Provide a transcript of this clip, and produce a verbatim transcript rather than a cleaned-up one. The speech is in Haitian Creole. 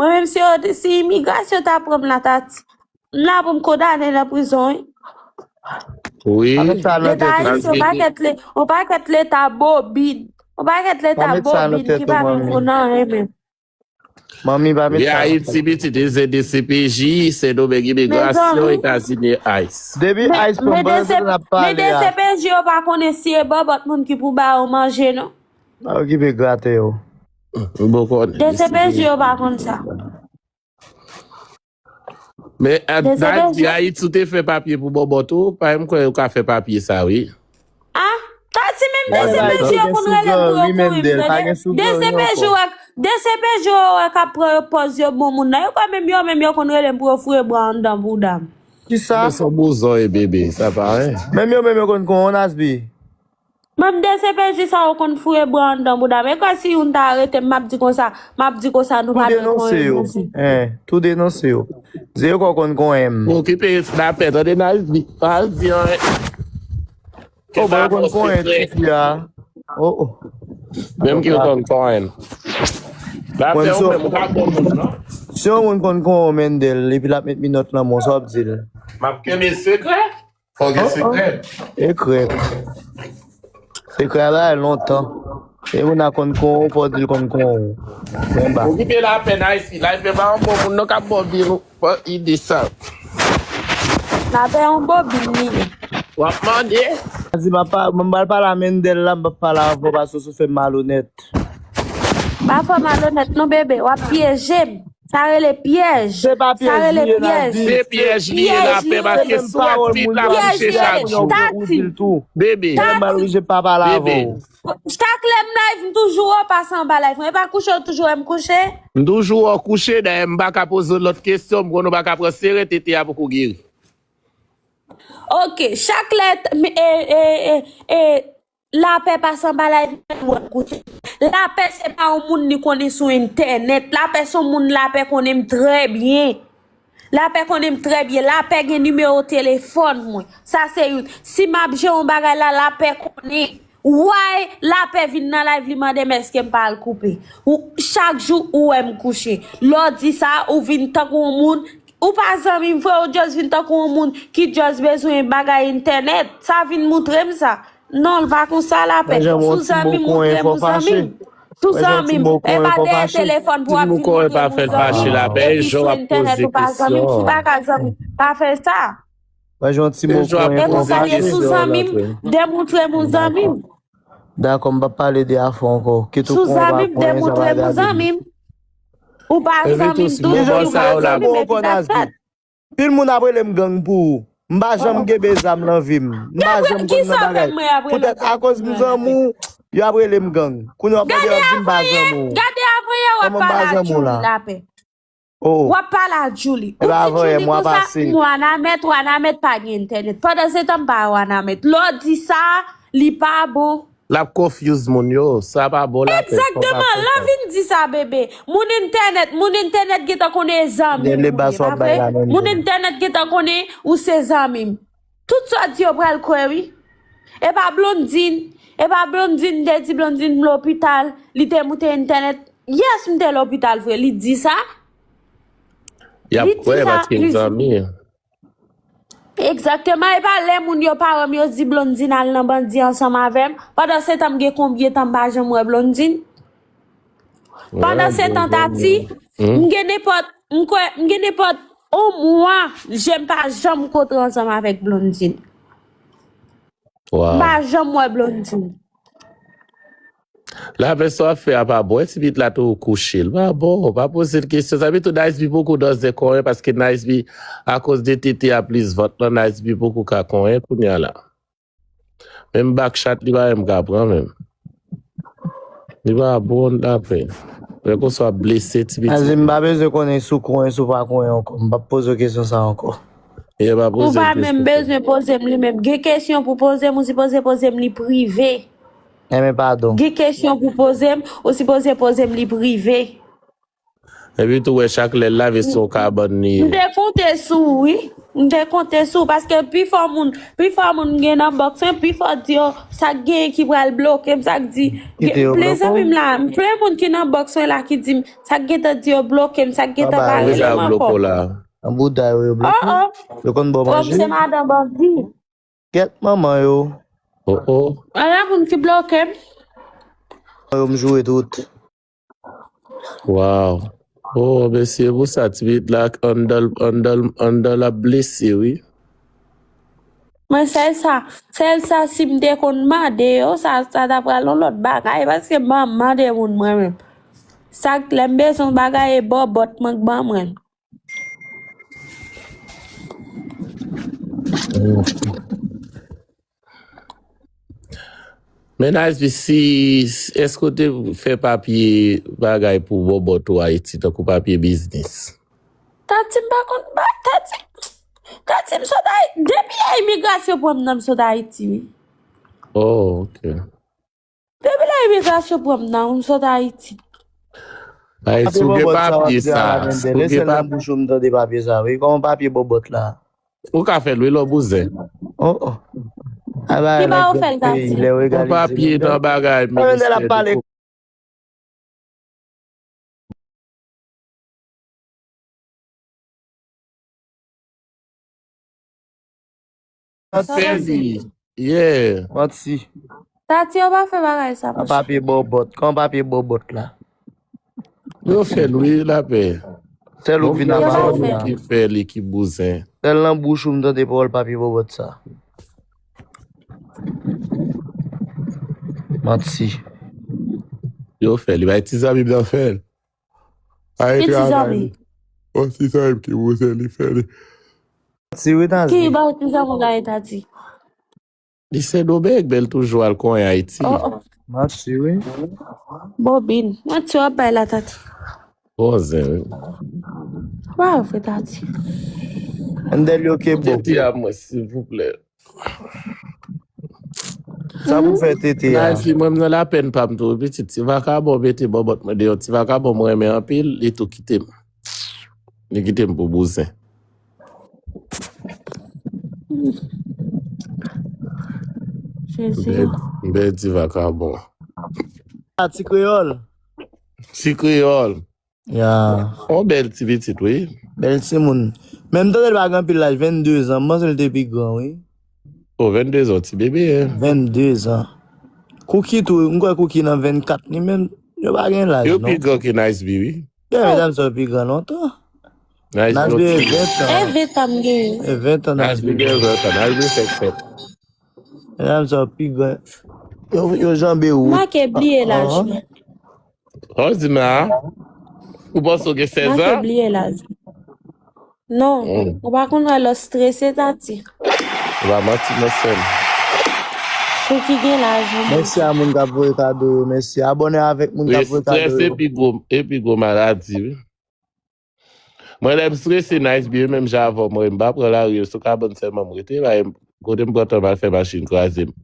Mwen menm si yo, si imigrasyon ta pran m la, ta, m la pou m kondane nan prizon, wi. Wi. Avèk sa nan Leta tèt ou. Ayisyen, yon pakèt le-, yon pakèt leta bobin. Yon pakèt leta bobin ki pa menm pou nan anyen menm. Manmi, pa met sa nan tèt ou. Wi, Ayiti pitit, se D C P J, Sendomeng Imigrasyon, Etazini ice. Depi ice pran pandan se n ap pale a. Men D C P J yo pa konnen si e bòbòt moun ki pou ba yo manje, non. Pa okipe grate yo. M bon konnen. D C P J yo pa konn sa. Men, a, Dayiti, ou te fè papye pou bòbòt ou, pa m kwè yo ka fè papye sa, wi. Ah, ta di menm D C P J yo konn rele m pou yo kouri m, tande. D C P J yo wè, D C P J yo wè k ap pran yo pòz yo bon moun nan. Yo kwè menm yo, menm yo konn rele m pou yo foure bwa anndan bouda m. Kisa? Men se yon bouzon e bebe, sa pa anyen. Menm yo, menm yo konn kon Nasbi. Menm D C P J sa yo konn foure bwa anndan bouda m. E kwè si youn ta arete m, m ap di konsa, m ap di konsa nou pa dwe konyen. Tou denonse yo. Hein, tou denonse yo. Di yo kò konn konyen m. Okipe lapè, tande Nasbi. Pa al di anyen. Oh, bon, yo konn konyen ti fi a. Oh, oh. Menm ki yo konn konyen. Lapè ou menm, ou pa bon moun, non? Si yon moun konn konyen Mendel, epi l ap met minòt nan men w, sa w ap di l? M ap kenbe sekrè. Fò gen sekrè. Sekrè. Sekrè a la lontan. E moun a konn kon ou, fò di l konn kon ou. Mwen ba. Okipe lapè, Nice. Lapè pa yon bon moun non k ap ba w bil ou. Fò ide sa. Lapè yon bobin li ye. W ap mande. Di m ap pa, m pral pale a Mendel la, m p ap pale avè w paske w sou fè m malonèt. Pa fè w malonèt non, bebe. W ap pyeje m. Sa rele pyèj. Se pa pyèj li ye, Nasbi. Se pyèj li ye, lapè, paske si w wè fi la kouche chak jou. Tati. Bebe. Tati. Chak lè m live, m toujou wè w pase anba live mwen. E pa kouche w toujou wè m kouche? M toujou wè w kouche, dayè m pa ka poze w lòt kesyon, m konnen w pa ka pran sere tete a poko geri. Ok, chak lè t-, m-, e, e, e, e, Lapè pase anba live mwen, m wè l kouche. Lapè se pa yon moun li konnen sou entènèt. Lapè se yon moun Lapè konnen m trè byen. Lapè konnen m trè byen. Lapè gen nimewo telefòn mwen. Sa se youn. Si m ap jere yon bagay la, Lapè konnen. Why Lapè vin nan live li mande m èske m pa al koupe. Ou, chak jou ou wè m kouche. Lè w di sa, ou vin tankou yon moun, ou pa zanmi m vre, ou just vin tankou yon moun ki just bezwen bagay entènèt. Sa vin moutre m sa. Non, l pa konsa Lapè. Sou zanmi m, montre m ou zanmi m. Sou zanmi m. E pa dèyè telefòn pou w ap vin montre m ou zanmi m. Epi sou entènèt ou pa zanmi m. Si w pa ka zanmi m, pa fè sa. E konsa l ye sou zanmi m, demontre m ou zanmi m. Dakò, m p ap pale de afè ankò. Sou zanmi m, demontre m ou zanmi m. Ou pa zanmi m, tou di ou pa zanmi m, epi dat dat. Pil moun ap rele m gang pou ou. M pa janm kenbe zam nan vi m. M pa janm konn nan bagay. Poutèt akoz m zanmi w, yo ap rele m gang. Kounye a w ap mande, yo ap di m pa zanmi w. Gade avanyè w ap pale a Djouly Lapè. Oh. W ap pale a Djouly. Ou di Djouly konsa, m Wanament, Wanament pa gen entènèt. Pandansetan m pa Wanament. Lè w di sa, li pa bon. L ap confuse moun yo, sa pa bon Lapè. Egzakteman, l ap vin di sa, bebe. Moun entènèt, moun entènèt gentan konnen e zanmi m ou ye, pa vre? Moun entènèt gentan konnen ou se zanmi m. Tout sa w di yo pral kwè, wi. E pa Blondine, e pa Blondine te di Blondine m lopital, li te moute entènèt. Yes, m te lopital vre, li di sa. Y ap kwè paske m zanmi. Egzakteman, e pa lè moun yo pa wè m, yo di Blondine al nan bandi ansanm avè m. Pandansetan, m gen konbyen tan m pa janm wè Blondine? Pandansetan, Tati, m gen nenpòt, m kwè, m gen nenpòt yon mwa, je m pa janm kontre ansanm avèk Blondine. M pa janm wè Blondine. Lapè, sa w ap fè a pa bon. Ti pitit la tou kouche. L pa bon. Pa poze l kesyon. Sa vle di tou Nice B poko danse konyen paske Nice B, akoz de tete a plis vant lan, Nice B poko ka konyen kounye a la. Menm backshot li pa menm ka pran menm. Li pa bon Lapè. Lè konsa w ap blese ti pitit. Nice B, m pa bezwen konnen si w konyen, si w pa konyen ankò. M p ap poze w kesyon sa ankò. Ou pa menm bezwen poze m li menm. Gen kesyon pou poze m, ou sipoze poze m li prive. Enben, padon. Gen kesyon pou poze m, ou sipoze poze m li prive. Epi tou wè chak lè l lave se yon kabann li ye. M te konte sou ou, wi. M te konte sou, paske pifò moun, pifò moun gen nan bòks mwen, pifò di yo, sa k genyen ki pral bloke m, sa k di, gen, plen zanmi m la, plen moun ki nan bòks mwen la ki di m, sa k gentan di yo bloke m, sa k gentan pa rele m ankò. An bouda yo, yo bloke. Oh, oh. Yo konn ba w manje. Kòm se madan bandi. Gèt manman yo. Oh, oh. Ala moun ki bloke m. Yo m joure tout. Wow. Oh, mesye, pou sa, ti pitit la, anndan, anndan, anndan l ap blese, wi. Mwen, sèl sa, sèl sa, si m te konn mande yo, sa, sa ta pral yon lòt bagay, paske m pa mande moun mwen menm. Sa k lè m bezwen yon bagay, e bòbòt mwen k ban mwen. Men Nice B, si, èske w te fè papye bagay pou bòbòt ou Ayiti, tankou papye biznis? Tati, m pa konn ba, Tati, Tati, m sot Ayiti. Depi lè imigrasyon pran m nan, m sot Ayiti, wi. Oh, ok. Depi lè imigrasyon pran m nan, m sot Ayiti. Ayiti, ou gen papye sa, ou gen papye. Lè sèl nan bouch ou m tande papye sa, wi. Kòman papye bòbòt la? Ou ka fè l, wi, lè w bouzen. Oh, oh. Ki ba ou fè l, Tati? Yon papye nan bagay ministè de. Manti. Yeah. Manti. Tati, yo pa fè bagay sa, monchè. Papye bòbòt. Kòman papye bòbòt la? Yo fè l, wi, lapè. Sèl ou k vin ap pale la. Ki fè li, ki bouzen. Sèl nan bouch ou m tande pawòl papye bòbòt sa. Manti. Yo fè li, bay ti zanmi m nan fè l. Ki ti zanmi? O ti zanmi m ki bouzen li fè li. Manti, wi, Tati. Ki ba ti zanmi w la, Tati? Li Sendomeng, men l toujou al konyen Ayiti. Oh, oh. Manti, wi. Bobin. Manti w ap bay la, Tati. Bon zen, wi. Wa, w fè Tati. Andèl yo ke bon. Tete a mwen, silvouplè. Sa pou fè tete a. Nice B, mwen, m nan lapèn pa m tou, pitit. Ti vakabon mete bòbòt mwen deyò. Ti vakabon mwen renmen anpil, li tou kite m. Li kite m pou bouzen. Jezi. M pèdi vakabon. A, ti kreyòl. Ti kreyòl. Ya. On bèl ti pitit, wi. Bèl timoun. Men m tande l pa gen anpil laj, vennde zan. M panse l te pi gran, wi. O, vennde zan, ti bebe, en. Vennde zan. Cookie tou, m kwè Cookie nan vennkat, li menm, yo pa gen laj, non. Yo pi gran ke Nice B, wi. Ya, medam sa yo pi gran lontan. Nice B gen ven tan. E ven tan m genyen. E ven tan Nice B gen ven tan. Nice B fèk fèt. Medam sa yo pi gran. Yo, yo janbe wout. M manke bliye laj mwen. Sa w di m la? Ou panse w gen sèz an? M manke bliye laj. Non, ou pa konn wè lè w strese, Tati. Ou pa manti, non, sè m. Pou ki gen laj ou. Mèsi a moun k ap voye kado yo, mèsi. Abòne avèk moun k ap voye kado yo. Strès epi gwo, epi gwo maladi, wi. Mwen, lè m strese, Nice B, menm jan avè w, mwen, m pa pran lari, sou kabann sèlman m rete, kote m pran tan m al fè machin kraze m.